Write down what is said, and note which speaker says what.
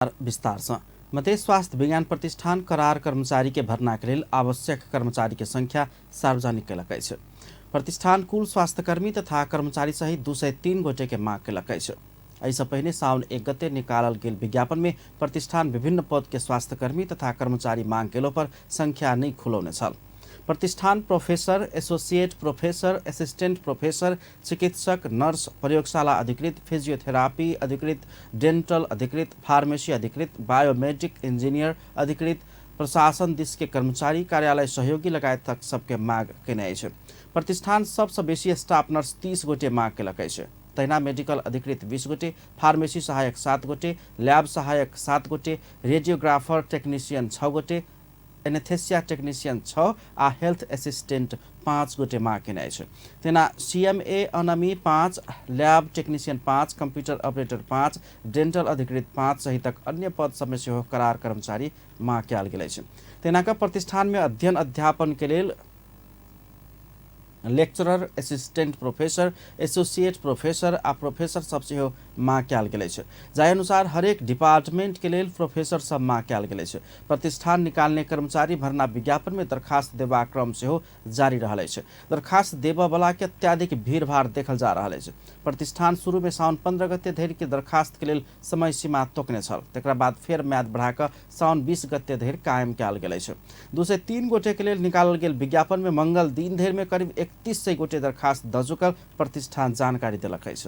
Speaker 1: विस्तार सँ मधेश स्वास्थ्य विज्ञान प्रतिष्ठान करार कर्मचारी के भर्ना के लेल आवश्यक कर्मचारी के संख्या सार्वजनिक केलक अछि। प्रतिष्ठान कुल स्वास्थ्यकर्मी तथा कर्मचारी सहित 203 गोटे के माग केलक अछि। एहिसँ पहिने साउन 1 गते निकालल गेल विज्ञापन में प्रतिष्ठान विभिन्न पद के स्वास्थ्यकर्मी तथा कर्मचारी मांग केलो पर संख्या नहि खुलौने छल। प्रतिष्ठान professor, associate professor, assistant professor, चिकित्सक, नर्स, प्रयोगशाला अधिकृत, फिजियोथेरापी अधिकृत, डेंटल अधिकृत, फार्मेसी अधिकृत, बायोमेडिक इंजीनियर अधिकृत, प्रशासन दिस के कर्मचारी, कार्यालय सहयोगी लगायत सबके माग केने अछि। प्रतिष्ठान सबसँ बेसी स्टाफ नर्स 30 गोटे माग केलक अछि। तहिना मेडिकल अधिकृत 20 गोटे, फार्मेसी सहायक 7 गोटे, ल्याब सहायक 7 गोटे, रेडियोग्राफर टेक्नीशियन 6 गोटे, एनेस्थेसिया टेक्नीशियन 6 आ हेल्थ असिस्टेंट 5 गोटे माग केने अछि। तेना सीएमए अनमी 5, lab technician 5, computer operator 5, dental अधिकृत 5 सहितक अन्य पद सबमे सेहो करार कर्मचारी माग कयल गेल अछि। तेना कऽ प्रतिष्ठान में अध्ययन अध्यापन के लेल lecturer, assistant professor, associate professor आ प्रोफेसर सब सेहो माग कयल गेल अछि। जाहि अनुसार हरेक डिपार्टमेंट के लेल प्रोफेसर सब माग कयल गेल अछि। प्रतिष्ठान निकालने कर्मचारी भर्ना विज्ञापन में दरखास्त देबाक क्रम सेहो जारी रहल अछि। दरखास्त देबऽ वाला के अत्याधिक भीड़भाड़ देखल जा रहल अछि। प्रतिष्ठान शुरू में साउन 15 गते धरि के दरखास्त के लेल समय सीमा तोकने छल। तकरा बाद फेर म्याद बढ़ा कऽ साउन 20 गते धरि कायम कयल गेल अछि। 203 गोटे के लेल निकालल गेल विज्ञापन में मंगल दिन धरि में करीब 3100 गोटे दरखास्त दऽ चुकल प्रतिष्ठान जानकारी देलक अछि।